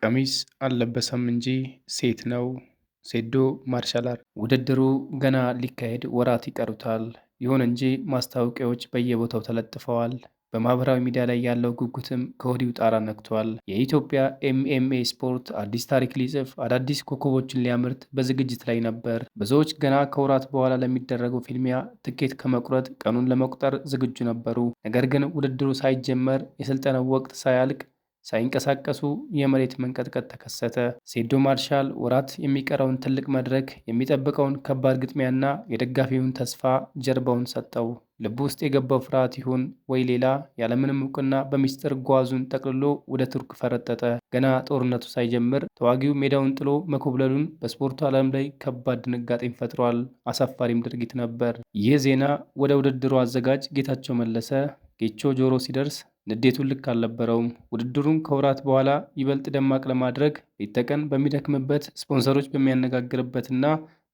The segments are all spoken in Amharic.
ቀሚስ አልለበሰም እንጂ ሴት ነው። ሴዶ ማርሻል አርት ውድድሩ ገና ሊካሄድ ወራት ይቀሩታል። ይሁን እንጂ ማስታወቂያዎች በየቦታው ተለጥፈዋል። በማህበራዊ ሚዲያ ላይ ያለው ጉጉትም ከወዲሁ ጣራ ነክቷል። የኢትዮጵያ ኤምኤምኤ ስፖርት አዲስ ታሪክ ሊጽፍ፣ አዳዲስ ኮከቦችን ሊያመርት በዝግጅት ላይ ነበር። ብዙዎች ገና ከወራት በኋላ ለሚደረገው ፍልሚያ ትኬት ከመቁረጥ ቀኑን ለመቁጠር ዝግጁ ነበሩ። ነገር ግን ውድድሩ ሳይጀመር፣ የስልጠናው ወቅት ሳያልቅ፣ ሳይንቀሳቀሱ የመሬት መንቀጥቀጥ ተከሰተ። ሴዶ ማርሻል ወራት የሚቀረውን ትልቅ መድረክ፣ የሚጠብቀውን ከባድ ግጥሚያና የደጋፊውን ተስፋ ጀርባውን ሰጠው። ልቡ ውስጥ የገባው ፍርሃት ይሁን ወይ ሌላ፣ ያለምንም እውቅና በሚስጥር ጓዙን ጠቅልሎ ወደ ቱርክ ፈረጠጠ። ገና ጦርነቱ ሳይጀምር ተዋጊው ሜዳውን ጥሎ መኮብለሉን በስፖርቱ ዓለም ላይ ከባድ ድንጋጤን ፈጥሯል። አሳፋሪም ድርጊት ነበር። ይህ ዜና ወደ ውድድሩ አዘጋጅ ጌታቸው መለሰ ጌቾ ጆሮ ሲደርስ ንዴቱን ልክ አልነበረውም። ውድድሩን ከወራት በኋላ ይበልጥ ደማቅ ለማድረግ ሌት ተቀን በሚደክምበት፣ ስፖንሰሮች በሚያነጋግርበትና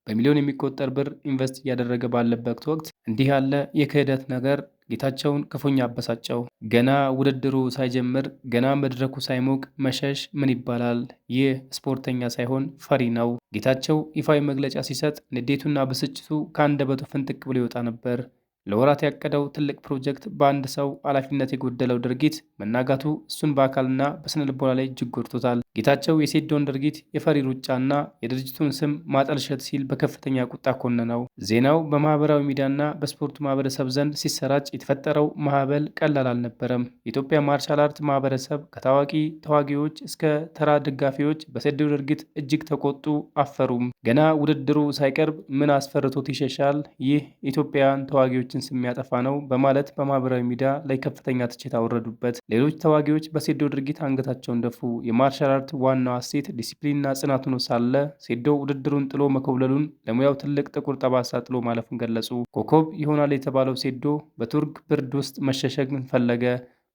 በሚሊዮን የሚቆጠር ብር ኢንቨስት እያደረገ ባለበት ወቅት እንዲህ ያለ የክህደት ነገር ጌታቸውን ክፉኛ አበሳጨው። ገና ውድድሩ ሳይጀምር፣ ገና መድረኩ ሳይሞቅ መሸሽ ምን ይባላል? ይህ ስፖርተኛ ሳይሆን ፈሪ ነው። ጌታቸው ይፋዊ መግለጫ ሲሰጥ ንዴቱና ብስጭቱ ከአንደበቱ ፍንጥቅ ብሎ ይወጣ ነበር። ለወራት ያቀደው ትልቅ ፕሮጀክት በአንድ ሰው ኃላፊነት የጎደለው ድርጊት መናጋቱ እሱን በአካልና በስነ ልቦና ላይ እጅግ ጎድቶታል። ጌታቸው የሴዶን ድርጊት የፈሪ ሩጫና የድርጅቱን ስም ማጠልሸት ሲል በከፍተኛ ቁጣ ኮነነው። ዜናው በማህበራዊ ሚዲያና በስፖርቱ ማህበረሰብ ዘንድ ሲሰራጭ የተፈጠረው ማዕበል ቀላል አልነበረም። የኢትዮጵያ ማርሻል አርት ማህበረሰብ ከታዋቂ ተዋጊዎች እስከ ተራ ደጋፊዎች በሴዶ ድርጊት እጅግ ተቆጡ፣ አፈሩም። ገና ውድድሩ ሳይቀርብ ምን አስፈርቶት ይሸሻል? ይህ ኢትዮጵያውያን ተዋጊዎችን ስም የሚያጠፋ ነው በማለት በማህበራዊ ሚዲያ ላይ ከፍተኛ ትችት አወረዱበት። ሌሎች ተዋጊዎች በሴዶ ድርጊት አንገታቸውን ደፉ። የማርሻል አርት ዋናው እሴት ዲሲፕሊንና ጽናት ሆኖ ሳለ ሴዶ ውድድሩን ጥሎ መኮብለሉን ለሙያው ትልቅ ጥቁር ጠባሳ ጥሎ ማለፉን ገለጹ። ኮከብ ይሆናል የተባለው ሴዶ በቱርክ ብርድ ውስጥ መሸሸግን ፈለገ።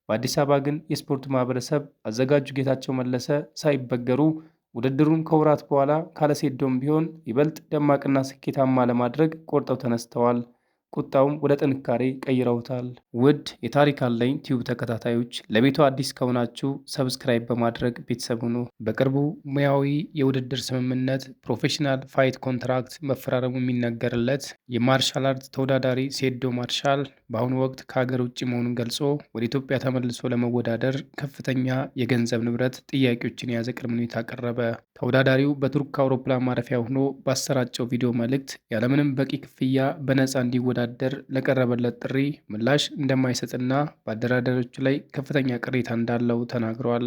በአዲስ አበባ ግን የስፖርቱ ማህበረሰብ አዘጋጁ ጌታቸው መለሰ ሳይበገሩ ውድድሩን ከወራት በኋላ ካለሴዶም ቢሆን ይበልጥ ደማቅና ስኬታማ ለማድረግ ቆርጠው ተነስተዋል። ቁጣውም ወደ ጥንካሬ ቀይረውታል። ውድ የታሪክ አለኝ ቲዩብ ተከታታዮች፣ ለቤቱ አዲስ ከሆናችሁ subscribe በማድረግ ቤተሰብ ሁኑ። በቅርቡ ሙያዊ የውድድር ስምምነት professional fight contract መፈራረሙ የሚነገርለት የማርሻል አርት ተወዳዳሪ ሴዶ ማርሻል በአሁኑ ወቅት ከሀገር ውጭ መሆኑን ገልጾ ወደ ኢትዮጵያ ተመልሶ ለመወዳደር ከፍተኛ የገንዘብ ንብረት ጥያቄዎችን የያዘ ቅድመ ሁኔታ አቀረበ። ተወዳዳሪው በቱርክ አውሮፕላን ማረፊያ ሆኖ ባሰራጨው ቪዲዮ መልእክት ያለምንም በቂ ክፍያ በነፃ እንዲወዳደር ለቀረበለት ጥሪ ምላሽ እንደማይሰጥና በአደራዳሪዎቹ ላይ ከፍተኛ ቅሬታ እንዳለው ተናግሯል።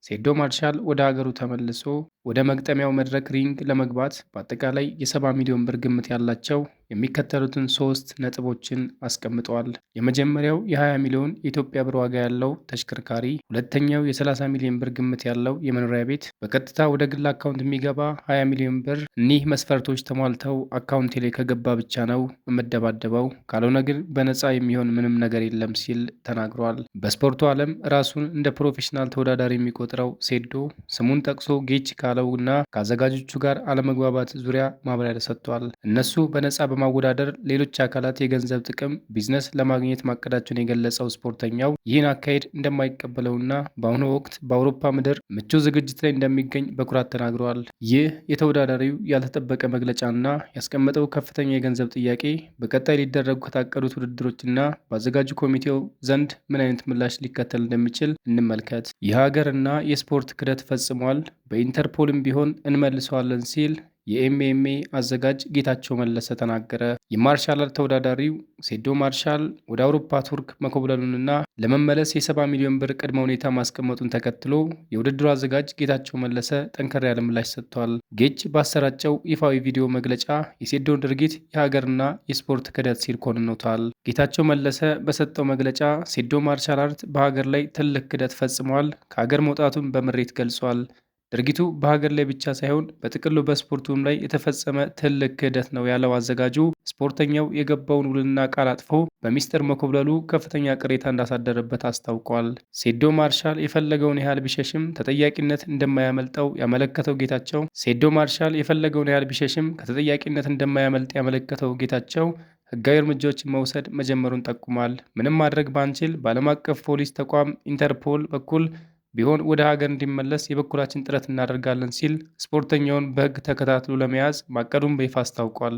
ሴዶ ማርሻል ወደ ሀገሩ ተመልሶ ወደ መግጠሚያው መድረክ ring ለመግባት በአጠቃላይ የ70 ሚሊዮን ብር ግምት ያላቸው የሚከተሉትን ሶስት ነጥቦችን አስቀምጠዋል። የመጀመሪያው የ20 ሚሊዮን የኢትዮጵያ ብር ዋጋ ያለው ተሽከርካሪ፣ ሁለተኛው የ30 ሚሊዮን ብር ግምት ያለው የመኖሪያ ቤት፣ በቀጥታ ወደ ግል አካውንት የሚገባ 20 ሚሊዮን ብር። እኒህ መስፈርቶች ተሟልተው አካውንቴ ላይ ከገባ ብቻ ነው የምደባደበው፣ ካልሆነ ግን በነፃ የሚሆን ምንም ነገር የለም ሲል ተናግሯል። በስፖርቱ ዓለም ራሱን እንደ ፕሮፌሽናል ተወዳዳሪ የሚቆጥረው ሴዶ ስሙን ጠቅሶ ጌች ካለው እና ከአዘጋጆቹ ጋር አለመግባባት ዙሪያ ማብራሪያ ሰጥቷል። እነሱ በነፃ በማወዳደር ሌሎች አካላት የገንዘብ ጥቅም፣ ቢዝነስ ለማግኘት ማቀዳቸውን የገለጸው ስፖርተኛው ይህን አካሄድ እንደማይቀበለውና በአሁኑ ወቅት በአውሮፓ ምድር ምቹ ዝግጅት ላይ እንደሚገኝ በኩራት ተናግረዋል። ይህ የተወዳዳሪው ያልተጠበቀ መግለጫና ያስቀመጠው ከፍተኛ የገንዘብ ጥያቄ በቀጣይ ሊደረጉ ከታቀዱት ውድድሮችና በአዘጋጁ ኮሚቴው ዘንድ ምን አይነት ምላሽ ሊከተል እንደሚችል እንመልከት። የሀገርና የስፖርት ክህደት ፈጽሟል፣ በኢንተርፖልም ቢሆን እንመልሰዋለን ሲል የኤምኤምኤ አዘጋጅ ጌታቸው መለሰ ተናገረ። የማርሻል አርት ተወዳዳሪው ሴዶ ማርሻል ወደ አውሮፓ ቱርክ መኮብለሉንና ለመመለስ የ70 ሚሊዮን ብር ቅድመ ሁኔታ ማስቀመጡን ተከትሎ የውድድሩ አዘጋጅ ጌታቸው መለሰ ጠንከር ያለ ምላሽ ሰጥቷል። ጌች ባሰራጨው ይፋዊ ቪዲዮ መግለጫ የሴዶን ድርጊት የሀገርና የስፖርት ክህደት ሲል ኮንኖታል። ጌታቸው መለሰ በሰጠው መግለጫ ሴዶ ማርሻል አርት በሀገር ላይ ትልቅ ክህደት ፈጽሟል፣ ከሀገር መውጣቱን በምሬት ገልጿል። ድርጊቱ በሀገር ላይ ብቻ ሳይሆን በጥቅሉ በስፖርቱም ላይ የተፈጸመ ትልቅ ክህደት ነው ያለው አዘጋጁ፣ ስፖርተኛው የገባውን ውልና ቃል አጥፎ በሚስጥር መኮብለሉ ከፍተኛ ቅሬታ እንዳሳደረበት አስታውቋል። ሴዶ ማርሻል የፈለገውን ያህል ቢሸሽም ተጠያቂነት እንደማያመልጠው ያመለከተው ጌታቸው ሴዶ ማርሻል የፈለገውን ያህል ቢሸሽም ከተጠያቂነት እንደማያመልጥ ያመለከተው ጌታቸው ህጋዊ እርምጃዎችን መውሰድ መጀመሩን ጠቁሟል። ምንም ማድረግ ባንችል በዓለም አቀፍ ፖሊስ ተቋም ኢንተርፖል በኩል ቢሆን ወደ ሀገር እንዲመለስ የበኩላችን ጥረት እናደርጋለን ሲል ስፖርተኛውን በሕግ ተከታትሎ ለመያዝ ማቀዱን በይፋ አስታውቋል።